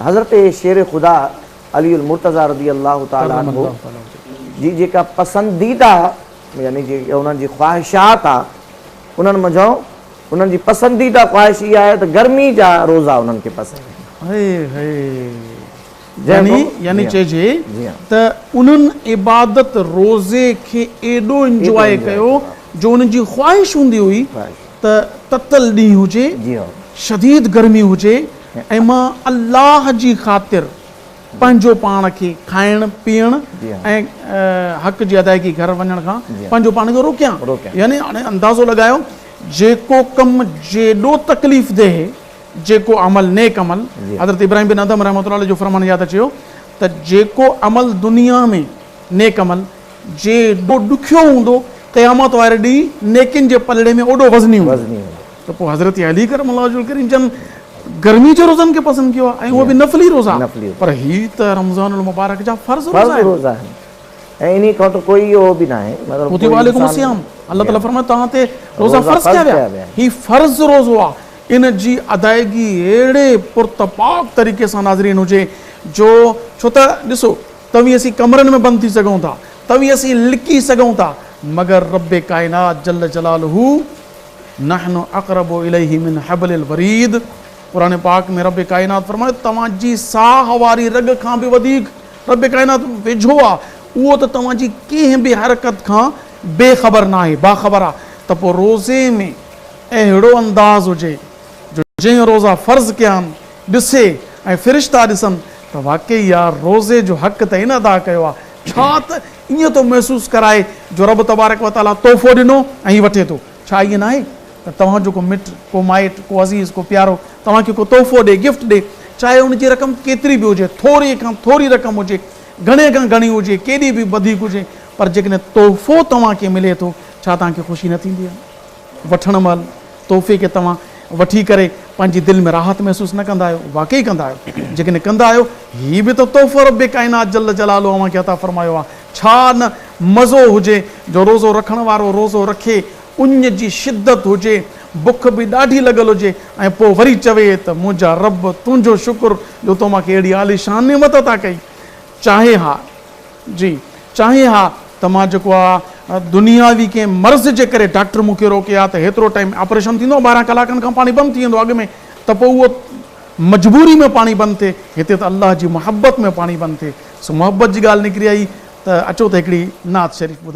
حضرت شير خدا علي المرتضيٰ رضي الله تعالٰي عنه جي جيڪا پسنديده يعني جيڪا انهن جي خواهشات آ انهن منجهان انهن جي پسنديده خواهش اها آهي ته گرمي جا روزا انهن کي پسند آهن. هي هي يعني يعني چئجي ته انهن عبادت روزي کي ايڏو انجواء ڪيو جو انهن جي خواهش هوندي هئي ته تتل ڏينهن هجي شديد گرمي هجي ۽ مان الله جي خاطر پنهنجو پاڻ کي کائڻ پيئڻ ۽ حق جي ادائگي گهر وڃڻ کان پنهنجو پاڻ کي روڪيان يعني هاڻي اندازو لڳايو جيڪو ڪم جيڏو تڪليف ده جيڪو عمل نيڪ عمل حضرت ابراهيم بن ادهم رحمة الله عليه جو فرمان ياد اچي ويو ته جيڪو عمل دنيا ۾ نيڪ عمل جيڏو ڏکيو هوندو قيامت واري ڏينهن نيڪين جي پلڙي ۾ اوڏو وزني هوندو ته پوء حضرت علي ڪرم الله وجهه الڪريم جن گرمي جي روزن کي پسند ڪيو آهي ۽ اهي به نفلي روزا پر هي ته رمضان المبارڪ جا فرض روزا آهن. ۽ انهي کان ته ڪوئي اهو به ناهي مطلب ڪتب عليڪم الصيام الله تعالي فرمايو توهان تي روزا فرض ڪيا ويا هي فرض روزو آهي ان جي ادائگي اهڙي پرتپاڪ طريقي سان ناظرين هجي جو ڇو ته ڏسو توهين اسين ڪمرن ۾ بند ٿي سگهون ٿا توهين اسين لڪي سگهون ٿا مگر رب ڪائنات جل جلاله نحن اقرب اليه من حبل الوريد قرآن پاڪ ۾ رب ڪائنات فرمايو توهان جي ساهه واري رڳ کان به وڌيڪ رب ڪائنات ويجهو آ اهو ته توهان جي ڪنهن به حرڪت کان بي خبر ناهي باخبر آ ته پوء روزي ۾ اهڙو انداز هجي جو جنهن روزا فرض ڪيا آهن ڏسي ۽ فرشتا ڏسن ته واقعي يار روزي جو حق ته هن ادا ڪيو آ ڇا ته ائين ٿو محسوس ڪرائي جو رب تبارڪ و تعاليٰ تحفو ڏنو ۽ هي وٺي ٿو. ڇا ائين ناهي ته توهان جو ڪو مٽ، ڪو مائٽ، ڪو عزيز، ڪو پيارو توهان کي ڪو تحفو ڏي، گفٽ ڏي، چاهي ان جي رقم ڪيتري به هجي، ٿوري کان ٿوري رقم هجي، گهڻي کان گهڻي هجي، ڪيڏي به وڌيڪ هجي، پر جيڪڏهن تحفو توهان کي ملي ٿو، ڇا توهان کي خوشي نه ٿيندي آهي؟ وٺڻ مهل تحفي کي توهان وٺي ڪري پنهنجي دل ۾ راحت محسوس نه ڪندا آهيو؟ واقعي ڪندا آهيو. جيڪڏهن ڪندا آهيو، هي به ته تحفو رب ڪائنات جل جلاله اوهان کي عطا فرمايو آهي. ڇا نه مزو هجي جو روزو رکڻ وارو روزو رکي، اڃ جي شدت هجي، بک به ڏاڍي لڳل هجي ۽ پوء وري چوي ته منهنجا رب تنهنجو شڪر جو تو مان کي اهڙي عاليشان نعمت عطا ڪئي. چاهي ها جي چاهي ها ته مان جيڪو آ دنياوي ڪنهن مرض جي ڪري ڊاڪٽر مون کي روڪي ها ته هيترو ٽائيم آپريشن ٿيندو 12 ڪلاڪن کان پاڻي بند ٿي ويندو اڳ ۾ ته پوء اهو مجبوري ۾ پاڻي بند ٿئي هتي ته الله جي محبت ۾ پاڻي بند ٿئي سو محبت جي ڳالهه نڪري آئي ته اچو ته هڪڙي نعت شريف ٻڌو.